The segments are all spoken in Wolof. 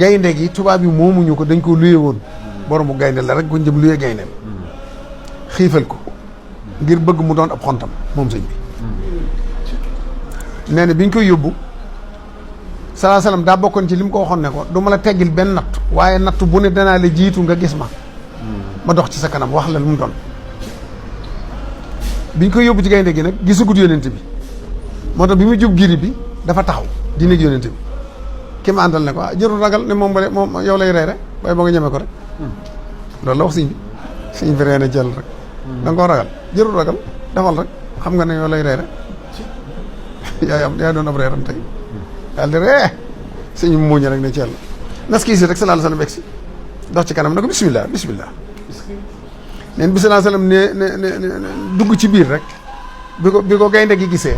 gaynde gi tubaab yi moomuñu ko dañ ko luye woon boromu gaynde la rek ko jëm luye gaynde xiifal ko ngir bëgg mu doon ab xontam moom sëñ bi nee na bi ñu koy yóbbu salaa salaam daa bokkoon ci li mu ko waxoon ne ko du ma la teggil benn natt waaye natt bu ne danaa la jiitu nga gis ma dox ci sa kanam wax la lu mu doon bi ñu koy yóbbu ci gaynde gi nag gisagut yónent bi moo tax bi mu jub giri bi dafa taxaw di nekk yónent bi ki ma àndal ne ko jërul ragal ne moom yow lay rey rek waaye boo nga ñeme ko rek loolu la wax sëñ bi ree na jël rek da nga koo ragal jërul ragal defal rek xam nga ne yow lay rey rek yaa doon ab reeram tey daal di ree sëñ mu muuñ rek ne ceel nas kii si rek sallallahu alayhi wasallam egsi dox ci kanam ne ko bismillah neen bi sallallahu alayhi wasallam ne dugg ci biir rek bi ko gaynde gi gisee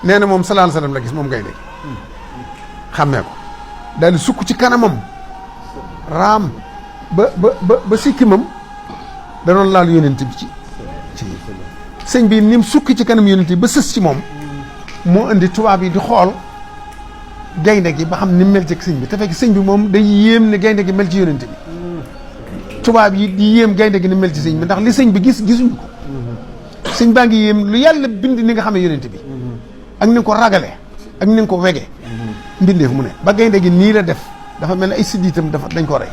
nee na moom sallallahu alayhi wasallam la gis moom gaynde gi xàmmee ko daal di sukk ci kanamam raam ba sikkimam da doon laal yónent bi ci sëñ bi ni mu sukki ci kanam yónent bi ba sës ci moom moo indi tubaab yi di xool gaynde gi ba xam ni mel ci sëñ bi te fekk sëñ bi moom day yéem ne gaynde gi mel ci yónent bi tubaab yi di yéem gaynde gi ni mel ci sëñ bi ndax li sëñ bi gisuñu ko sëñ baa ngi yéem lu yàlla bind ni nga xamee yónent bi ak ni nga ko ragale ak ni nga ko wege mbindeef mu ne ba gaynde gi nii la def dafa mel ne ay siddiitam dañ ko rey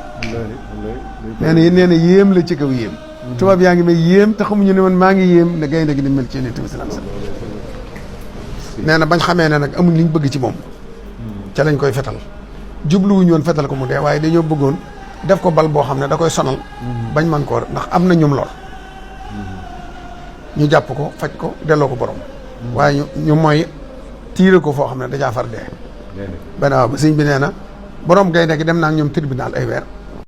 nee na yéem la ci kaw yéem tubaab yaa ngi may yéem te xamuñu ne man maa ngi yéem ne gaynde gi ni mel ci yónent bi sallallahu alayhi wasallam nee na bañ xamee ne nag amuñ liñ bëgg ci moom ca lañ koy fetal jubluwuñu woon fetal ko mu dee waaye dañoo bëggoon def ko bal boo xam ne da koy sonal bañ man koo ndax am na ñum lor ñu jàpp ko faj ko delloo ko borom waaye ñu mooy tiire ko foo xam ne dajaa far dee benn waaw ba sëñ bi nee na borom gaynde gi dem naa ak ñoom tribunal ay weer